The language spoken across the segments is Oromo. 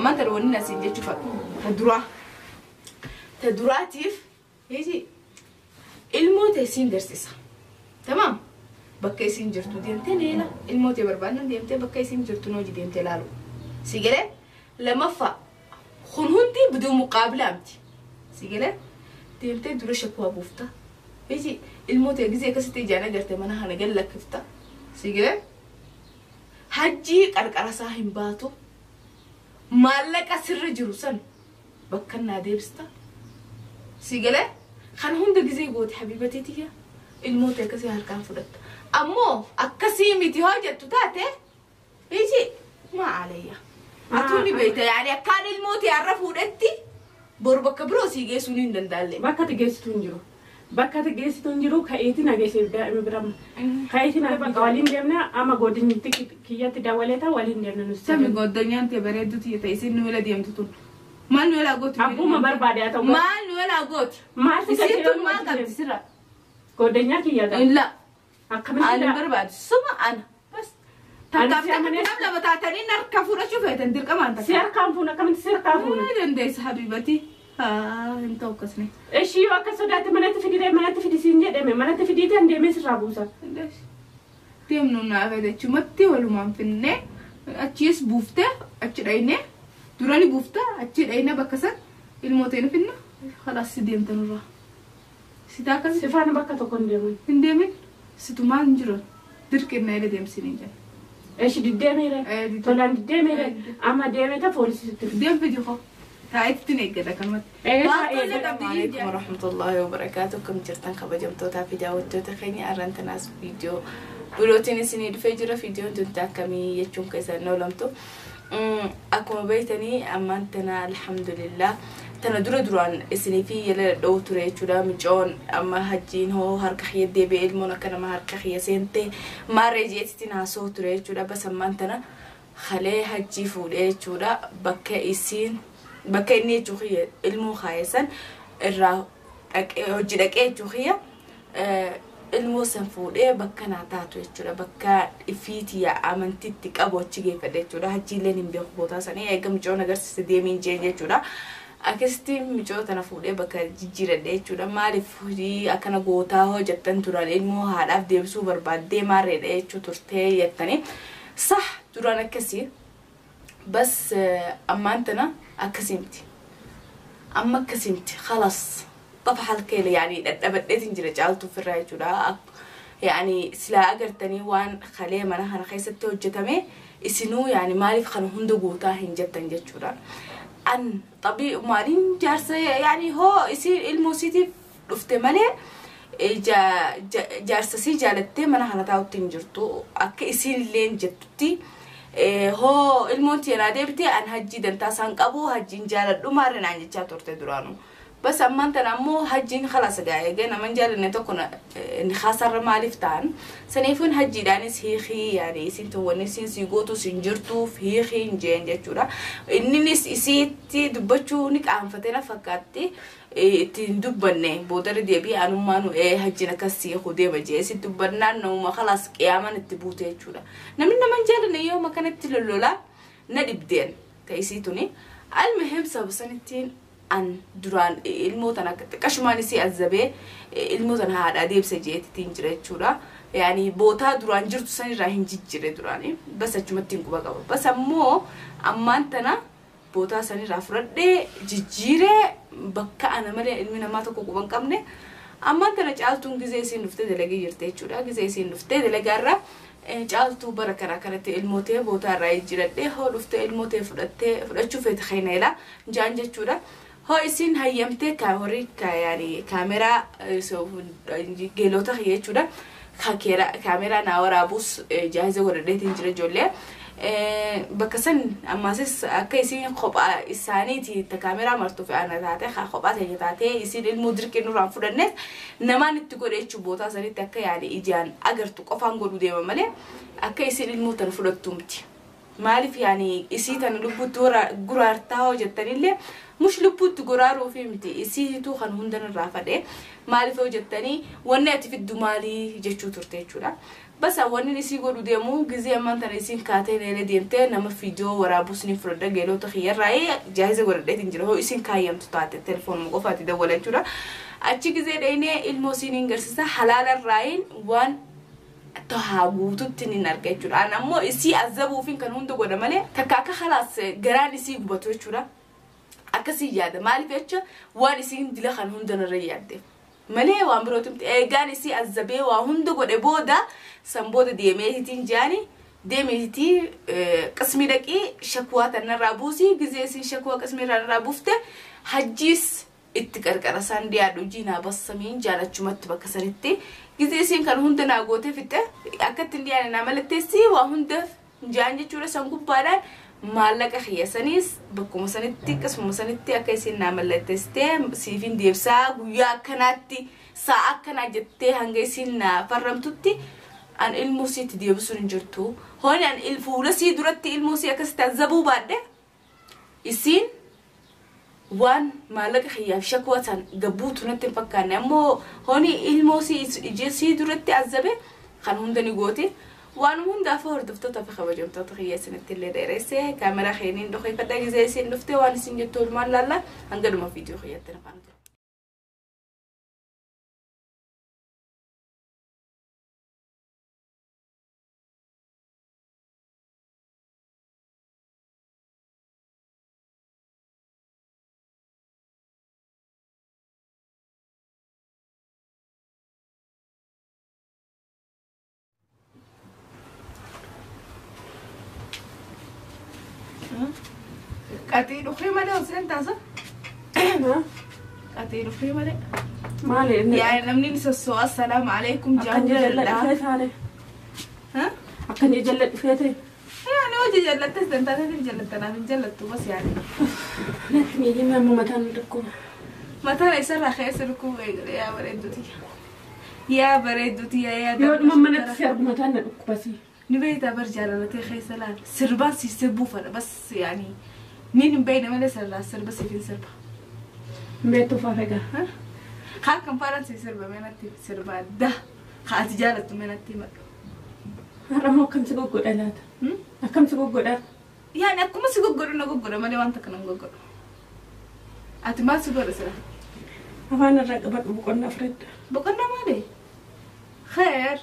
Ammaan tana wanni asiin jechuu fadhu. Ta duraa. Ta duraatiif ilmoo ta'e siin garsiisa. Tamaam. Bakka isiin jirtu deemtee leela. Ilmoo ta'e barbaadnan deemtee bakka isiin jirtu hojii deemtee laalu. Si galee lamaffaa kun hundi biduu muqaabilaa miti. Si galee deemtee dura shakwaa buufta. Iji ilmoo ta'e gizee akkasitti ijaan agarte mana kana gad lakkifta. Si galee hajjii qarqara isaa hin baatu. Maallaqa sirra jiru san bakka naa deebista. Si galee kan hunda gizee goote habiibatii tiyya ilmoo ta'e akkasii harkaan fudhatta. Ammoo akkasii miti hoo jettu taate iji maa alayya. Atuu ni beekta yaani akkaan ilmoo ta'e har'a fuudhetti boru bakka biroo sii geessuu ni hin danda'alle. Bakka ati geessitu hin jiru. Bakka ati geessitu hin jiru ka'eeti na geesseef daa'ima bira. Ka'eeti na bakka waliin deemna amma godinti kiyyatti dawwaleeta waliin deemna nuti. Sami goddanyaan ta'e bareedduu tiyya ta'e isin nu wala deemtu tun. Maal nu walaa gooti? Abbuma barbaade haa ta'u. Maal nu walaa gooti? Maal si Isiin tun maal qabdi sirra? Goddanyaa kiyya ta'a. Illa. Akkamitti Ani barbaadu suma ana. Bas. Takkaaf Ani si takka amanee- nam lama taatanii harka fudhachuu feetan dirqamaan Si takka. harkaan fuuna akkamitti si harkaan fuuna? Ni dandeessa habiibati. Haa hin ta'u akkasni. Ishii yoo akka sodaatti manatti fididee manatti fidisiin jedhame manatti fidiitan deemee sirraa buusa. Deemnu naa fedhe achumatti walumaan finnee achiis buuftee achi dhaynee durani buufta achi dhayna bakka san ilmoo ta'e finna khalaas si deemta nurraa. Si taakkas Si faana bakka tokko hin deeman. hin deemin situmaan hin jiru dirqinna ila deemsinii jira. Ishi diddeemeere. Diddee. Tolaan diddeemeere. Amma deemee poolisii sitti fidi. Deem fidi koo taa'itti eeggata kanumatti. Baattolee qabdi. Warahmatullahi wabarakaatu akkam jirtan kabajamtootaa fi daawwattoota keenya arran tanaas viidiyoo birootiin isinii dhufee jira viidiyoon tun akkamii jechuun keessan oolamtu. Akkuma beektanii ammaan tana alhamdulillah tana dura duraan isinii fi yala dhadha'uu ture jechuudha micoon amma hajjiin hoo harka kiyya deebi'ee ilmoon akka nama harka kiyya seente maarree jeetitti haasoo ture jechuudha bas ammaan tana halee hajjii fuudhee jechuudha bakka isiin bakka inni jechuu kiyya ilmoo kaayesan irraa hojii dhaqee jechuu kiyya ilmoo san fuudhee bakka naa taatu jechuudha bakka ifiiti amantiitti qabu achi geeffadhe jechuudha hajjiileen hin beeku bootaa sanii eega micoon agarsiise deemiin jeen jechuudha. Akkasitti micoo tana fuudhee bakka jijjiiradhe jechuudha maaliif hojii akkana gootaa hojjettan turan ilmoo haadhaaf deebisuu barbaaddee maarreedha jechuu turtee jettanii sah duraan akkasii bas ammaan tana akkasii miti. Amma akkasii miti khalas طفح الكيل يعني dhadhabadheetin jira caaltuu ofirraa jechuudha. Yani silaa agartanii waan kalee mana kana keessatti hojjetame isinuu yani maaliif kana hunda guutaa hin jettan jechuudha. An xabii maaliin jaarsa yani hoo isin ilmoo isiitiif dhufte malee jaarsa sii jaalattee mana kana taa'utti hin jirtu akka isiin illee jettutti hoo ilmoon tiyyanaa deebite an hajjii dantaa isaan qabu hajjiin jaaladhu maarree naan jechaa turte duraanuu. Bas ammaan tana ammoo hajjiin khalaas gaa eegee naman jaalanne tokko ni khasarra maaliif ta'an saniifuun hajjiidhaanis hiikii yaani isin tun wanni isin sii gootu sin jirtuuf hiikii hin jeen jechuudha. Inninis isiitti dubbachuu ni qaanfate na fakkaatti ittiin dubbanne boodarra deebi'ee anummaanu hajjiin akkas siikuu deema jee isin dubbannaan namuma khalaas qiyaaman itti buute jechuudha. Namni naman jaalanne yooma akkanatti lollolaa na dhibdeen ta'isii tuni. Almuhim sababa sanittiin an duraan ilmoo tana xiqqashumaan isii azabee ilmoo tana haadhaa deebise jeetittiin jira jechuudha. Yaani bootaa duraan jirtu sanirraa hin jijjiirre duraanii bas achumatti hin quba qaba. Bas ammoo ammaan tana bootaa sanirraa fudhadhee jijjiiree bakka ana malee ilmi namaa tokko quba hin qabne ammaan tana caaltuun gizee isiin dhuftee dalagee jirte jechuudha. Gizee isiin dhuftee dalagaarraa caaltuu bara karaa kanatti ilmoo ta'e bootaa irraa jijjiiradhee hoo dhuftee ilmoo ta'e fudhattee fudhachuu feete keeneela jaan jechuudha. Hoo isin hayyamtee horii yaani kaameraa geelota jechuudha. Kaameraa naa waraabuus jaahiza godhadheetiin jira ijoollee. Bakka san ammaasis akka isin kophaa isaaniiti kaameraa martuuf ana taate kophaa ta'e taatee isin ilmoo dirqii nurraan fudhanneef namaan itti godhe jechuu bootaa sanitti akka yaani ijaan agartu qofaan godhu deema malee akka isin ilmoo tana fudhattu miti. Maaliif yaani isii tana lubbuutti guraartaa hojjettanillee mush lubbuutti guraaruu fi miti isiitu kan hundan irraa fadhee maaliif hojjettanii wanni ati fiddu maalii jechuu turte jechuudha. Bas wanni isii godhu deemu gizee ammaan tana isiin kaatee leelee deemtee nama fiidiyoo waraabus ni fudhadha geelota kiyyarraa jaahiza godhadheetiin jira. Hoo isiin kaayyamtu taate telefoonuma qofaati dawwala jechuudha. Achi gizee dheenee ilmoo isiin hin garsiisa halaalarraayin waan haa guututti ni arga jechuudha. An ammoo isii azabuufin kan hunda godha malee takka akka halaas garaan isii gubatu jechuudha. Akkasii yaada maaliif jecha waan isiin dila kan hunda narra yaadde. Malee waan birootti eegaan isii azabee waa hunda godhe booda san booda deemeetiin jaani deemeetii qismii dhaqii shakwaa tanarraa buusii gizee isiin shakwaa qismii irraa buufte hajjiis itti qarqara isaan dhiyaadhu jiinaa bassamiin jaalachumatti bakka sanitti gizee isiin kan hunda naa gootee fixe akka ittiin dhiyaane naa malatteessi waa hunda jaan jechuudha san gubbaadhaan maallaqa kiyyasaniis bakkuma sanitti akkasuma sanitti akka isiin naa mallatteessitee siifin deebsaa guyyaa akkanaatti sa'a akkanaa jettee hanga isiin naa farramtutti an ilmoo siitti deebisuun hin jirtu. Hooni an fuula sii duratti ilmoo sii akkasitti azabuu baadhe isiin waan maallaqa kiyyaaf shakwaa san gabbuutu natti hin fakkaanne ammoo hooni ilmoo sii ija sii duratti azabe kan hunda ni gooti. Waan hundaafuu hordoftoota fi kabajamtoota kiyya isinitti illee dheeresse kaameraa keeniin dhokeeffadha gizee isin dhuftee waan isin jettu oolmaan laalla hanga dhuma viidiyoo kiyyatti na faana tura. Qaxii dhufee malee osoo hin taasa. Qaxii dhufee malee. Maali inni? Yaa namni ni sossoo assalaamu alaikum Akkan jala dhufee taane. Akkan jala dhufee ta'e. Yaani hojii jallattes dantaatee jallattanaaf hin jallattu bas yaani. Natti miidhina amma mataan dhukkuba. Mataan isarraa keessa dhukkuba eegale yaa bareedduuti. Yaa bareedduuti yaa Yoo dhuma manatti si argu mataan na dhukkubasi. Ni beektaa bar jaalatee keessa laal sirbaan si sirbuu fadha bas yaani niin hin beekne malee sirraa sirba siif hin sirba. Beektu fa'aa egaa. Haa kan faadhaan si sirba meenatti sirba adda haa ati jaalattu meenatti himadhu. Har'a moo akkam si goggodha laata? Akkam si goggodha? Yaani akkuma si goggodhu na goggodha malee waan takka na goggodhu. Ati maal si godha sira? Afaan irraa qabadhu boqonnaa fudhadha. Boqonnaa maali? Kheer.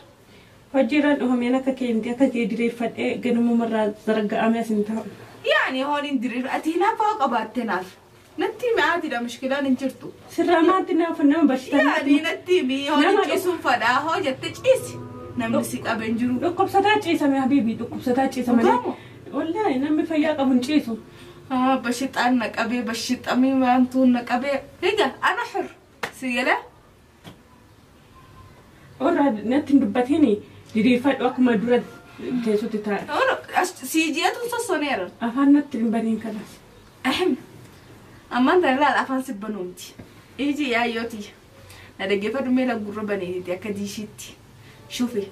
Hojiirraan dhufameen akka kee miti akka kee direeffadhee ganamumarraa zarga'amee as hin taa'u. Yaani hooliin diriir ati hinaafa qabaatte naaf. Natti mi'aatidha mushkilaan hin jirtu. Sirraa maatti naafa nama barsiisan. Yaani natti mi hooliin ciisuun fadhaa hoo jette ciisi. Namni si qabe hin jiru. Dhukkubsataa ciisame habiibi dhukkubsataa ciisame. Wallaahi namni fayyaa qabu hin ciisu. Bashixaan na qabee bashixamii maantuun na qabee. Egaa ana xur si galee. Warra natti hin dubbatini diriirfadhu akkuma dura teessutti taa'e. Siiji'atu sossoneera. Afaan natti hin baniin kanas. Ahem. Ammaan tana laala afaan si banuumti. Iji yaayyooti. Na dhaggeeffadhu meela gurra baneeti akka diishiitti. Shufi.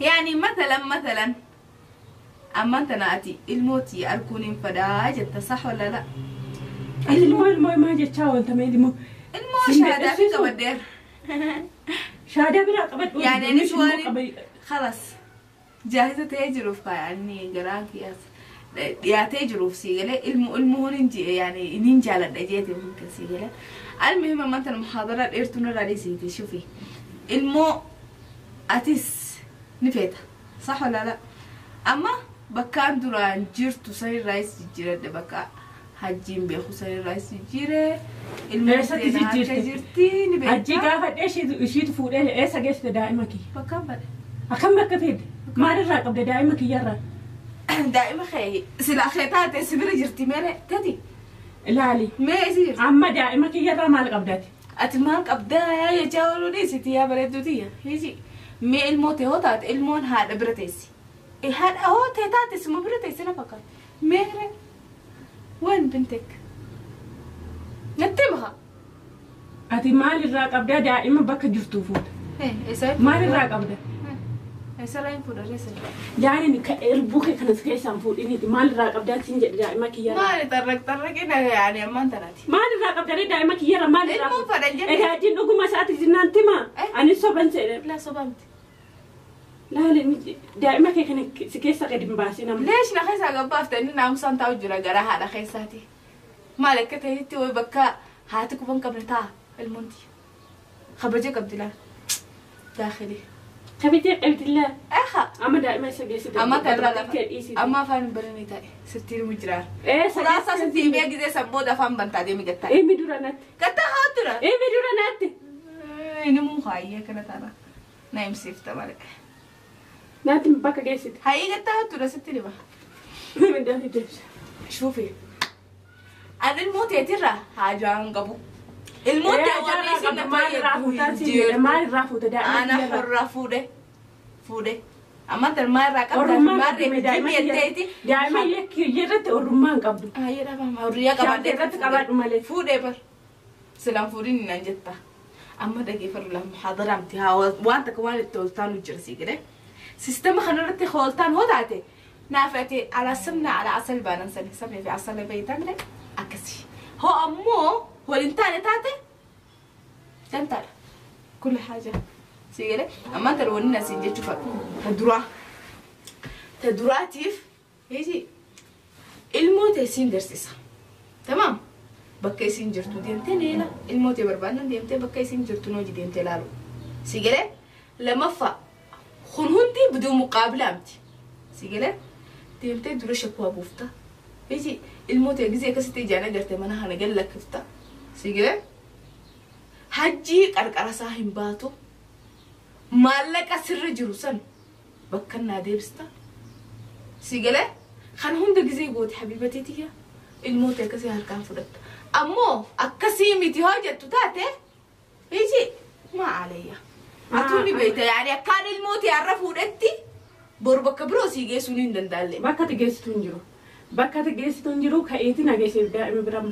Yaani matalan ammaan tana ati ilmootii arguun hin fadhaa jetta sax wala la. Ilmoo ilmoo maa jechaa ooltame ilmoo. Ilmoo shaadaa fi qabaddeera. Shaadaa biraa qabadhu. Yani anis waan خلاص جاهزة تجرف يعني قران كياس يا تجرف سيجله المهم نجي يعني ننجي على الدجاجة ممكن سيجله المهم ما انت المحاضرة ارتنا رالي شوفي المو أتيس نفيتها صح ولا لا؟ أما بكان دوران جرتو سير رايس جيرة بكا هجيم بيخو سير رايس جيرة جيرتي نبيتها هجي قافت إيش إيش تفوت إيه سجست دائما كي بكان بدأ أكم بكا فيد ما الرقم ده دائما كي يرى دائما خي سلا خيطات سبرة جرتي مالي تدي لا لي ما يصير عما دائما كي يرى مالك أبداتي أتمالك أبدا يا جاولوني ستي يا بريدوتي يجي ما الموت هو تات المون هذا برتيسي إيه هذا هو تات اسمه برتيسي أنا فقط مهرة وين بنتك نتمها أتمال الرقم أبدا دائما بكا جرتو فوت إيه مال الرقم أبدا Sareen fuudhee saree. Yaani erbuu kee kanas keessaan fuudhiniiti maalirraa qabdaa siin jedhe daa'ima kiyyarraa. Maali tarraqina yaani ammaan tanaati. Maalirraa qabdanii daa'ima kiyyarra maalirraa. Ilmuun fadhan jenne. Egaa dhuguma isaati jinnaan tima. Anis soban seedhe. Laa sobamti. Laali daa'ima kee kana si keessa gadi hin baasin amma. Leesh na keessaa gabbaafte inni naamusaan taa'u jira gara haadha keessaati. Maal akka ta'etti wayi bakka haati quban qabne taa'a ilmoon tiyya. Kabaja qabdi laal. Daakhilii. Kabajee qabdi laa. Eha. Amma daa'ima isa geessite. Amma kanarraa lafa. Kee dhiisite. Amma afaan hin barane ta'e sirtii nu jiraar. Ee Kuraasaa sitti himee gisee san booda afaan bantaa deemi gattaa. Emi dura natti. Gattaa haa dura. Emi dura natti. Inni muu haayyee kana taana. Na himsiifta malee. Natti bakka geessite. Hayyee gattaa haa dura sitti hima. Mindaa deebisa. Shuufi. Ani ilmoo teetirraa haajaa hin qabu. Ilmoo tee warri isin na Maal irraa fuutaan siin jedhe maal irraa fuuta daa'ima Ana kiyya irraa. horraa fuudhe. Fuudhe. Amma tan maal irraa qabda? Orrummaa Maal qabdu reefi daa'ima jetteeti. Daa'ima kiyya irratti orrummaa hin qabdu. Hayyee dhabama. Hurriyaa qabaadhee Irratti qabaadhu malee. Fuudhee bar. Silaan fuudhin naan jetta. Amma dhageeffadhu laa muhaadaraamti haa waan takka waan itti ooltaan jira sii galee. Sistema kanarratti ooltaan hoo taate naafate alaa samna alaa asal baanan sani samnee fi asal fayyadamne akkasii. Hoo ammoo waliin taane taate dantaadha. Kulli haaja. Sii galee ammaan tana wanni asiin jechuu fadhu. Ta duraa. Ta duraatiif ilmoo ta'e siin garsiisa. Tamaam. Bakka isin jirtu deemtee neela ilmoo ta'e barbaadnan deemtee bakka isin jirtu hojii deemtee laalu. Si galee lammaffaa kun hundi biduu muqaabilaa miti. Si galee deemtee dura shakkuu buufta. Iji ilmoo ta'e gizee akkasitti ijaan agarte mana kana gad lakkifta. Si galee hajjii qarqara isaa hin baatu. Maallaqa sirra jiru san bakka naa deebista. Si galee kan hunda gizee goote habiibatee tiyya ilmoo ta'e akkasii harkaan fudhatta. Ammoo akkasii miti hoo jettu taate iji maa alayya. Atuu ni beekta yaani akkaan ilmoo ta'e har'a fuudhetti boru bakka biroo sii geessuu ni hin danda'alle. Bakka ati geessitu hin jiru. Bakka ati geessitu hin jiru ka'eeti na geesseef daa'ima bira.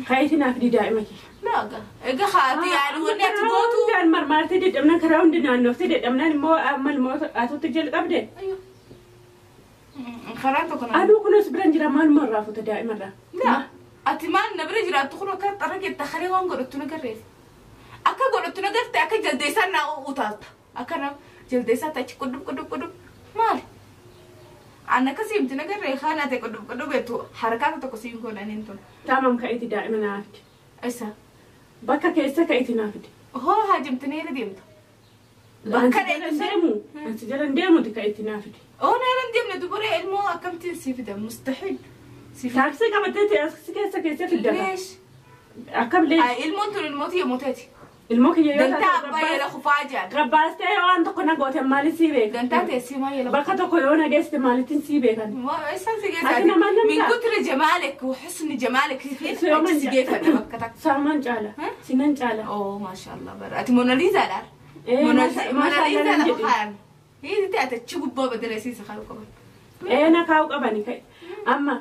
Ka'eeti naaf di daa'ima kiyya. Laaga egaa haati yaani wanni ati gootu. Hundaan marmaartee dedhabnaan karaa hundi naannoftee dedhabnaan immoo amma ilmoo atutti jalqabde. Karaan tokko na. Aduu kunis biran jira maaluma irraa fuuta daa'ima irraa. Laa ati maal na bira jiraattu kun akka xarra keetta haree waan godhattu na garreef. Akka godhattu na garte akka jaldeessaa naa utaalta. Akka na jaldeessaa tachi qudub qudub qudub maali? An akkasii himti na garree kaan ate qudub qudub jettu harkaan tokko siin godhaniin tun. Taamam ka'eeti daa'ima naa fidi. Isa. Bakka keessa ka'eeti naa fidi. Hoo haajimti neera deemta. Bakka deemu. Ansi jalan deemuti ka'eeti naa fidi. Oo neera hin deemne dubaree ilmoo akkamittiin sii fida mustahiil. Taaksii qabattee as keessa keessa fidda. Leesh. Akkam leesh. Ilmoon tun ilmoo tiyya mooteeti. Ilmoo kiyya yoo Dantaa abbaa yeela kufaa jaan. Rabbaastee waan tokko na goote maaliin sii beekan? Dantaa teessii maa yeela. Bakka tokko yoo na geessite maalittiin sii beekan? Isaan si Ati geessa. nama namta. Min kutri jamaalek wa husni jamaalek fi si geeffadha bakka takka. Saamaan caala. Sinan caala. Oo maashaallah bara. Ati Monaliizaadha. Ee Monaliizaa maashaallah lafa jedhi. kaayan. Hiiti ati achi gubbaa badala isiisa kaayuu qaban. Ee na kaa'u qabani ka'e. Amma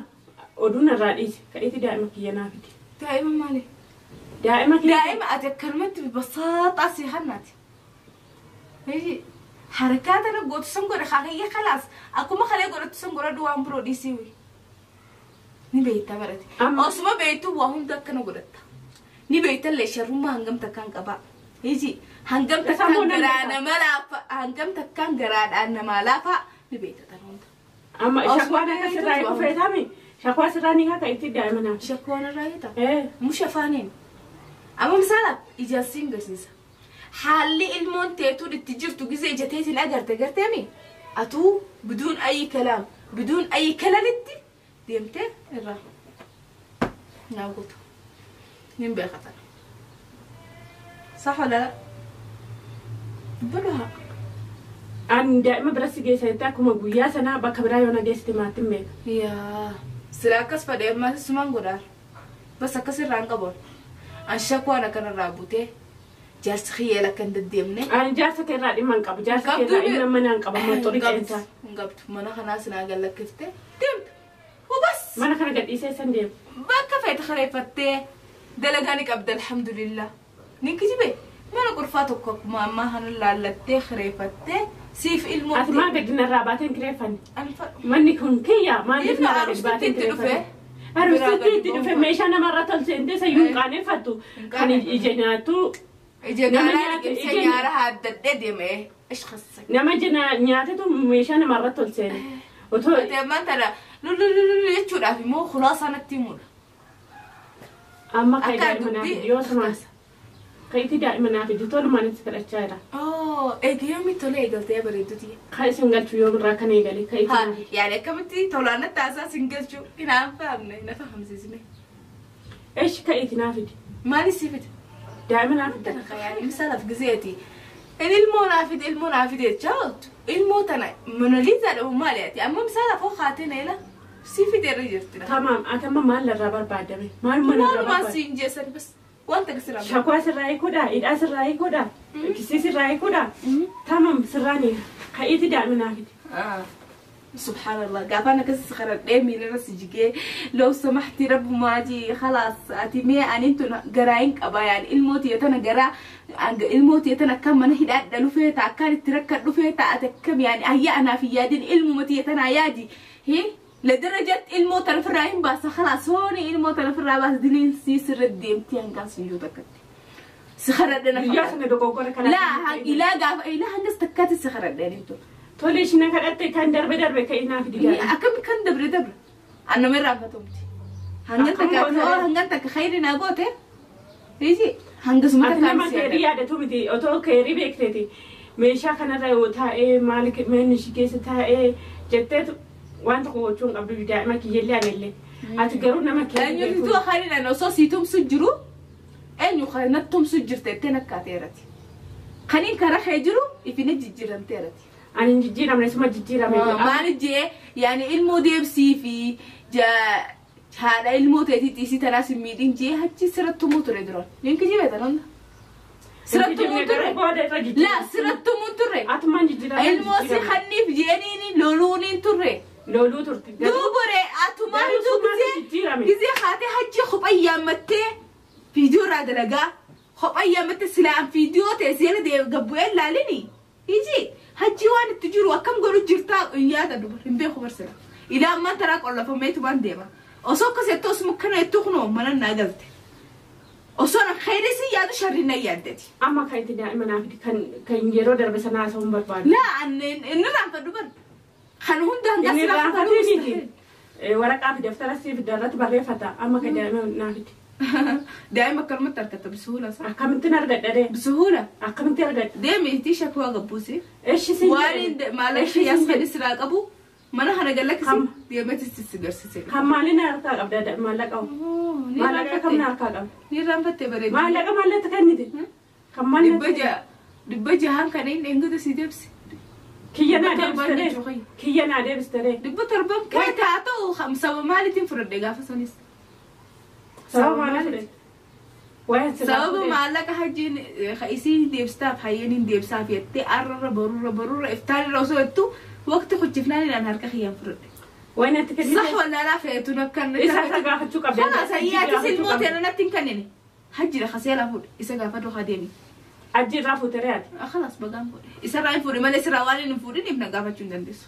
oduun irraa dhiisi ka'eeti daa'ima kiyya naa fidi. Daa'ima maali? Daa'ima kiyya. Daa'ima ati akkanumatti basaaxaa si hannaati. Harkaa tana gootu san godhe haakayya khalaas akkuma kalee godhattu san godhadhu waan biroo dhiisii wi. Ni beekta barate. Amma- Osuma beektu waa hunda akkana godhatta. Ni beektallee sharrummaa hangam takkaan qabaa. Hiji hangam takkaan Sammuu nan garaa beeka. nama laafa hangam takkaan garaadhaan namaa laafa ni beekta tan hunda. Amma Osuma shakwaan akka beektu sirraa waan- dhufeetami. Shakwaa sirraa ni haa ka'eeti daa'ima naa fidi. Shakkuwaan irraa hiita. Ee Musha afaaniin. Amma misaala ijaan siin garsiisa. Haalli ilmoon teetuun itti jirtu gizee ija teetiin agarte garteemi. Atuu biduun ayi kalaam biduun ayi kalalitti deemtee irraa naa gootu. Nin beekatan. Sax wala Dubbadhu haa. Ani daa'ima bira si geessa jettee akkuma guyyaa sanaa bakka biraa yoo na geessite maattiin beeka. Yaa sila akkas fadhee ammas sumaan godhaar. Bas akkas irraa hin qaban. An shakwaan akkanarraa butee jaarsi kiyyeel akka hin deddeemne. Ani jaarsa kee irraa dhimma hin qabu. Jaarsa kee irraa dhimma mana hin qabu. Amma xurii qeensaa. Hin qabdu. Mana kanaas naa gallakkiftee deemta. Hubas Mana kana gadhiisee san deemu. bakka feete kireeffattee dalagaa ni qabda alhamdulillah. Ni kijibe mana qurfaa tokko akkuma ammaa kana laallattee kireeffattee siif ilmoo. Ati maa gadi narraa baateen kireeffanne? Manni kun kiyya maaliif Inni narraa gadi baateen aruusitti itti dhufe. kireeffanne? Aruusitti itti dhufe meeshaa namarra tolchee hin teessa iyyuu hin qaaneffattu. Hin Kan qaaneffattu. ija nyaattu Ija Nama gaaraa nyaate liqimsee ija nyaara haaddadhee deeme. Ish khassak. Nama ija nyaatetu meeshaa namarratti ol seene. Otoo Ati ammaan tana lulululu jechuudhaaf immoo khulaasaa natti himudha. Amma kai Akka daa'ima naa dubbii fidi yoo sumaas. Ka'itti daa'ima naa fidi tolumaan itti kadhachaa jira. Oo, eega yoomii tolee eegaltee bareedduti. Kan isin galchu yoomirraa kan eegale ka'itti Ha, naa fidi. yaani akkamitti tolaan natti haasaa sin galchu hin fahamne na fahamsiisne. Eeshi ka'itti naa fidi. Maali si fide? Daa'ima naa fidi. Yaani misaalaaf gizeeti. Inni ilmoo naa fide ilmoo naa fide jechaa ooltu. Ilmoo tana Monaliizaadha dhabu maali ati? Amma misaalaaf hoo kaatee na ila si fide irra jirti. Tamaam ati amma maal irraa barbaadame? Maaluma irraa Maalumaan barbaadame? siin jeessan bas wanta kasirraa. Shakwaa sirraa hiikuudha, hidhaa sirraa hiikuudha, kisii sirraa hiikuudha. Tamaam sirraan hiika. Ka'itti daa'ima naa fidi. سبحان الله قافانا كس خرد ميل رس جيجي لو سمحتي رب ما جي خلاص اتي ان انتو قراين قبا يعني الموت يتنا قرا الموت يتنا كم من هدا دلو فيتا كان تركد لو فيتا اتكم يعني هيا انا في يادين الموت يتنا يادي هي لدرجة الموت في الرايم بس خلاص هوني الموت في الرايم بس دلين سي سر الديمتي انقاس سجودك سخرد Guyyaa انا sana dogoggora kana. لا الى قاف الى هنقص تكاتي سخرد انتو Tole isheen kadhatte kan darbe darbe ka'ii naa fidi daa'ima. Akkam kan dabre dabre. Annama irraanfatumti. Hangan Akkam takka goota? Hangan takka khayri naa goote. Iji hangasuma Ati takka nama keerii yaadatu miti otoo keerii beekteeti meeshaa kanarra yoo taa'ee maal manni ishii keessa taa'ee jetteetu waan tokko gochuu hin qabdu daa'ima kiyyellee anillee. Ati garuu nama keerii Eenyutu beektu. khayri naan osoo sii tumsu jiru eenyu natti tumsu jirte jettee nakkaateerati. Kaniin karaa kee jiru ifina jijjiiramteerati. Ani hin jijjiiramne suma jijjiirame. Maal jee yaani ilmoo deebsii fi haadha ilmoo teetiitti isii tanaas hin miidhin jee achi sirratti tumuu ture duraan. Ninki jibeeta namna. Sirratti tumuu ture. Booda irra La jijjiirame. sirratti tumuu turre. Atumaan jijjiirame. Ilmoo si kanniif jeeniini loluuniin turre. Loluu turte. Duubore atumaan Garuu sumaatu gizee jijjiirame. gizee haatee hajji kophaa yaammattee viidiyoo irraa dalagaa kophaa yaammattee silaan viidiyoo ta'e seera gabbu'ee laalini. Iji hajji waan itti jiru akkam godhu jirtaa hin yaada dubar hin beeku barsila. Ilaa ammaan taraa qollafameetu waan deema. Osoo akkas jettu osuma akkana jettu kunoo mana naa galte. Osoo na khayri si yaadu sharri na yaaddeti. Amma kan itti daa'ima naa fidi kan yeroo darbe sana haasa'uu hin barbaadu. Laa inni raanfadhu bar. Kan hunda hanga Inni sirraa raanfatee miti. Waraqaa fi daftara siif irratti barreeffata. Amma kan daa'ima naa fidi. Daa'ima akkanumatti argatta bisuhula isaa. Akkamittiin argadha ree? Bisuhula. Akkamitti argadha? Deemi itti shakwaa gabbuusi. Eshi siin Waan jedhe. maallaqa Eshi siin yaas jedhe. fedhi siraa qabu mana kana gallakkisi Kam? deemeeti si garsiise. Kan maaliin harkaa qabda maallaqa? Maallaqa kam na harkaa qabda? Ni irraanfatte bareedu. Maallaqa maallatti kennite? Kan maallatti? 600 kan inni eegdota si deebise. Kiyya naa 700 deebiste jechuu ree? kiyya. Kiyya naa deebiste ree? 700 kan taa ta'u sababa maaliitiin fudhadhe gaafa sanis? Sababa maalii fudhatte? Waa'ee sirraa Sababa fudhate. maallaqa hajjiin isii deebistaaf hayyeen deebsaaf jettee arrarra borurra borurra iftaanirra osoo jettu waqti kuchifnaan inaan harka kiyyaan fudhadhe. Waa'ee natti kennite? Sax wallaalaa feetuun akkan Isa isa gaafachuu qabda. خلاص هي تسل موت انا نتن كنني هجي خسيلا فود إذا قافدو خديمي Achi irraa fuute ree ati? خلاص بقام فود إذا راي فود ما ليس رواني نفودين ابن قافة دندس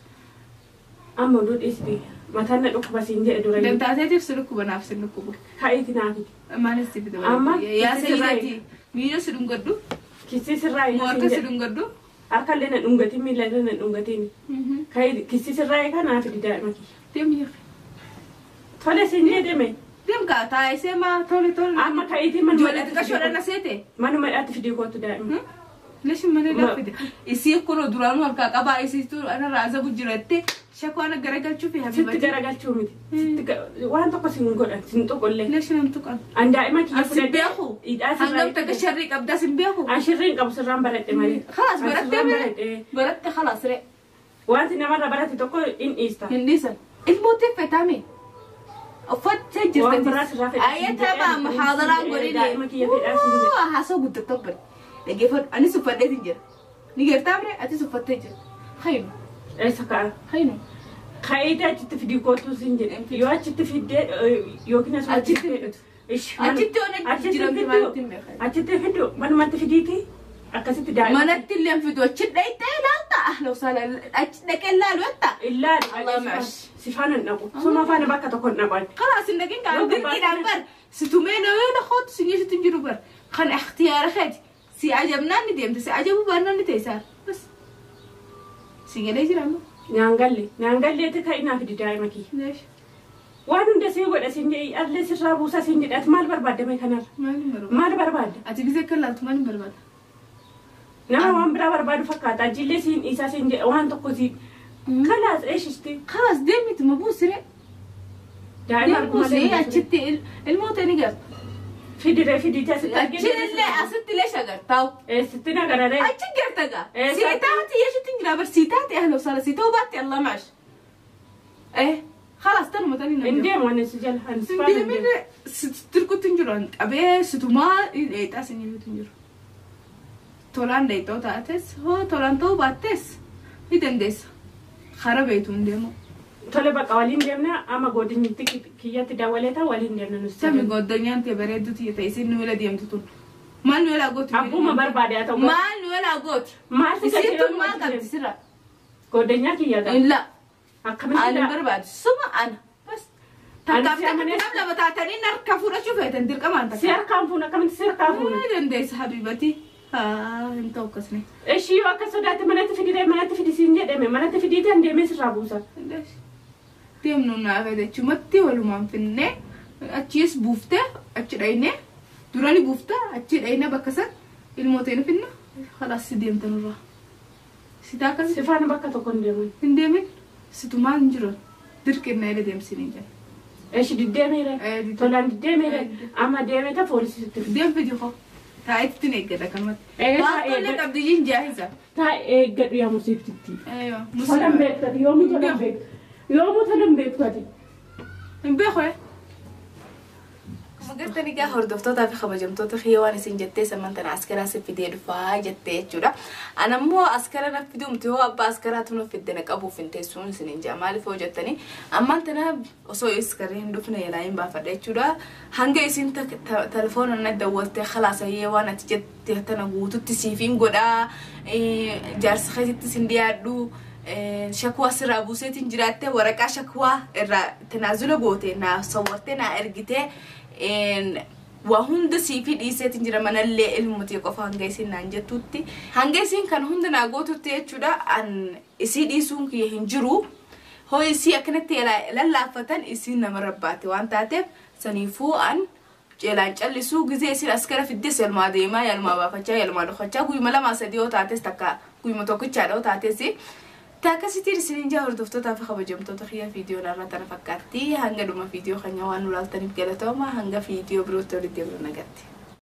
Amma oduu dhiisti. Mataan na dhukkuba siin jedhe dura. دنتاتي تفسلك بنفس النكوب Ka'iiti naa fidi. ما نستفيد أما يا كيسي سيداتي مينو سدون قدو Kisii sirraa hiika مورك siin jedhe. سدون قدو Harka illee na dhungatiin miila illee na dhungatiin. Ka'iiti kisii sirraa hiika naa fidi daa'ima kiyya. دم يا أخي Tole siin jedhame. دم كاتا سما تولي تولي Amma ka'iitii manuma جولة hidhaatti كشور fidii أنا kootu. سيتي Manuma hidhaatti fidii kootu daa'ima. ليش ما ما- نلفت يصير كله درانو هالكاكابا يصير أنا رازق جرتي شكو أنا جرجل شوفي Sitti حبيبتي garagalchuu miti. Sitti waan tokko siin godhan siin tuqullee. ليش نمتك An daa'ima kiyya Asin beeku. Hidhaa sirraa Hangam takka sharrii qabda sin beeku. An shirrii hin qabu sirraan baradhe malee. خلاص An barattee sirraan bire. baradhe. Baratte خلاص re. Wanti namarra barate tokko in dhiista. Hin dhiisan. Ilmootti fetame. Uffattee Waan biraa jirti. sirraa fedha. Ayyata baa muhaadaraan godhine. Daa'ima kiyya fedhaa siin jedhe. Haasoo guddatoo bare. Dhaggeeffadhu anis uffadheetin jira. Ni gartaa bire atis uffattee jirta. Haynu Eessa ka'a? haynu. Ka'iitii achitti fidii kootu siin jedhe. Yoo achitti fiddee yookiin asuma Achitti fidu. Ish, Achitti yoo na jijjiiramte maalitti hin beekan. Achitti fidu manumatti fidiiti akkasitti daa'ima. Manatti illee hin fidu achi dhaqxee ilaalta. Ahla wasaala achi dhaqee ilaalu jetta. Ilaali Allah ma'ash. si faana hin dhaqu. Suma faana bakka tokko hin dhaqu. خلاص إنك إنك لو عم كنت تركي بر ستومين وين خد سنيش تنجرو بر خن اختيار خد Si ajabnaan ni deemte si ajabuu baannaan ni teessaar. Bas. Si galee jira ammoo. Naan galleeti ka'inaa fidi daa'ima kiyya. Waan hunda sii godha siin jedhi allee sirraa buusaa siin jedhi ati maal barbaadame kanarra? Maal barbaadda? Ati gisee akka laaltu maal hin barbaadda? Nama waan biraa barbaadu fakkaata. Ajillee siin dhiisaa siin jedha waan tokko siin. Kalaas eeshisti. Kalaas deemiti ma buusire. Daa'ima arguma Deembuusee achitti ilmoota ni garta. Fidiree fidiitee asitti arginu. Achillee asitti illee shagartaa'u. Eessitti nagararee. Achi garta gaa. Siitaati yeeshitti hin jira bar siitaati ahla wasaala siitoo baatti allah maash. خلاص تنمو تاني Hin deemu ani si jala. Ani si faana hin deemu. Tirkutti hin jiru qabee situmaa dheexaa sin jirutu hin jiru. Tolaan dheexoo taates hoo tolaan ta'uu baattes ni dandeessa. Kara beektu hin deemu. Tole bakka waliin deemna amma godinyitti kiyyatti daawwaleeta waliin deemna nuti. Sami goddanyaan ta'e bareedduu tiyya ta'e isin nu wala deemtu tun. Maal nu wala gootu? Abbuma barbaade haa ta'u. Maal nu wala gootu? Maal si Isin tun maal qabdi sirra? Godinyaa kiyya qaba. Illa. Akkamitti Ani barbaadu suma ana. Bas. Takkaaf Ani si takka amanees- nam lama taatanii narka fudhachuu feetan dirqamaan Si takka. harkaan fuuna akkamitti si harkaan fuuna? Ni dandeessa habiibati. Haa hin ta'u akkasni. Ishii yoo akka sodaatti manatti fididee manatti fidisiin jedhame manatti fidiitan deemee sirraa buusa. Deemnu naa fedhachumatti walumaan finnee achiis buuftee achi dhaynee durani buuftee achi dhaynee bakka san ilmooteen finna khalaas si deemta nurraa. Si taakkas Si faana bakka tokko hin deeman. hin deemin situmaan hin jiru dirqinna illee deemsin hin jedhu. Ishii diddeemeere. Tolaan diddeemeere. Amma deemee ta poolisii sitti fidi. Deem fidi koo taa'itti eeggata kanumatti. Ee, Waan taa'ee tollee eeggadhu. qabdiyyiin jaahisa. Taa'ee eeggadhu yaa musiiftitti. Eeyyo. Tolan beektati yoomuu tolan beektu. Yoomuu tolan beektu ati. Hin beeku ee. Magartanii egaa hordoftootaa fi kabajamtoota kiyya waan isin jettee sammantana askaraa si fidee dhufaa jettee jechuudha. Ana immoo askara na fidumti hoo abbaa askaraatu na fidde na qabuuf hin teessuun isin hin jaa maaliif hoo jettanii ammaan tana osoo askarri hin dhufne yalaa hin baafadha jechuudha. Hanga isin telefoona na dawwaltee khalaas hayyee waan ati jette tana guututti siif hin godhaa jaarsa keetitti sin dhiyaadhu. Shakwaa sirraa buuseetiin jiraattee waraqaa shakwaa irraa tanaazula goote naa sawwartee naa ergitee waa hunda siifi dhiiseetiin jira manallee ilmuutii qofa hanga isin naan jettutti hanga isin kan hunda naa gootutti jechuudha an isii dhiisuun kiyya hin jiru hoo isii akkanatti lallaaffatan isiin nama rabbaate waan taateef saniifuu an ceelaan callisuu gizee isin askara fiddes yalmaa deemaa yalmaa baafachaa yalmaa dhokachaa guyyuma lamaa sadii yoo taates takka guyyuma tokkichaadha yoo taates Taakasitiin isiniin jaa hordoftootaa fi kabajamtoota kiyya viidiyoon irra tana fakkaatti hanga dhuma viidiyoo keenya waan nu laaltaniif galatooma hanga viidiyoo birootti walitti deemnu nagatti.